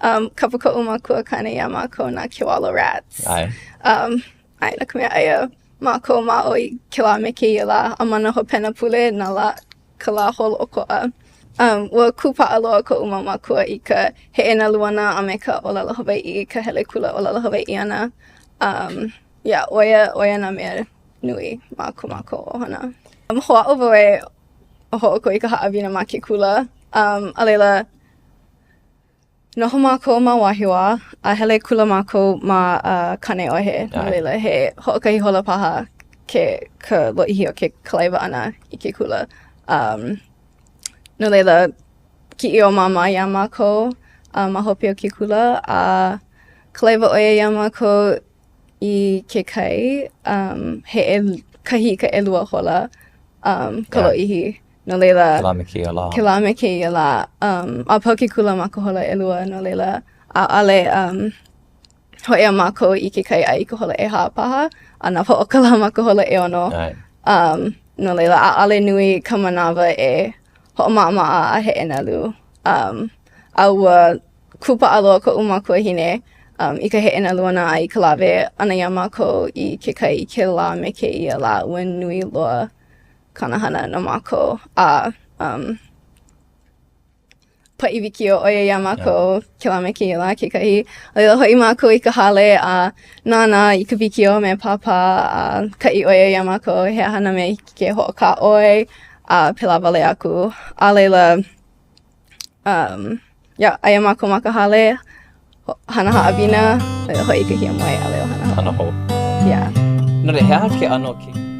Um, kapa koʻu makua kāne iā mākou nā Kewalo Rats. ʻAe. Um, ʻae, no ka mea, aia mākou ma ʻō i kēlā me kēia lā, a ma nā hopena pule nā lā, ka lā holoʻokoʻa. Um, ua kūpaʻa loa koʻu mau mākua i ka heʻe nalu ʻana a me ka ʻōlelo Hawaiʻi, ka hele kula ʻōlelo Hawaiʻi ʻana. Um, yeah, ʻo ia, ʻo ia nā mea nui ma ko mākou ʻohana. Um, hoʻāʻo wau e hoʻokō i ka haʻawina ma ke kula. Um, a laila, Noho mākou ma Wahiawā, a hele kula mākou ma uh, Kaneohe. No laila, he hoʻokahi hola paha ke ka lōʻihi o ke kalaiwa ʻana i ke kula. Um, no laila, kiʻi ʻo Māmā iā mākou uh, ma hope o ke kula, a kalaiwa ʻo ia iā mākou i ke kai, um, he ʻel, kahi i ka ʻelua hola um, ka lōʻihi. No laila... Kēlā me kēia lā. Kēlā me kēia lā. Um, a pau ke kula ma ka hola ʻelua, no laila, ʻaʻole um, hōʻea mākou i ke kai a i ka hola ʻehā paha, a napoʻo ka lā ma ka hola ʻeono. Um, no laila, ʻaʻole nui ka manawa e hoʻomaʻamaʻa a heʻe nalu. Um, a ua kūpaʻa loa koʻu makuahine um, i ka heʻe nalu ʻana a i ka lawe ʻana iā mākou i ke kai i kēlā me kēia lā. Ua nui loa kāna hana no mākou. A um, paʻi wikiō ʻo ia iā mākou, yeah. kēlā me kēia lā kekahi. A laila hoʻi mākou i ka hale a nānā i ka wikiō me Pāpā a kaʻi ʻo ia iā mākou he aha nā mea hiki ke hoʻokāʻoi a pēlā wale aku. A laila, um, yeah, aia mākou ma ka hale, hana haʻawina, laila hoʻi i ka hiamoe, a laila hana hou. Hana hou. Yeah. No laila, he aha ke ʻano ke...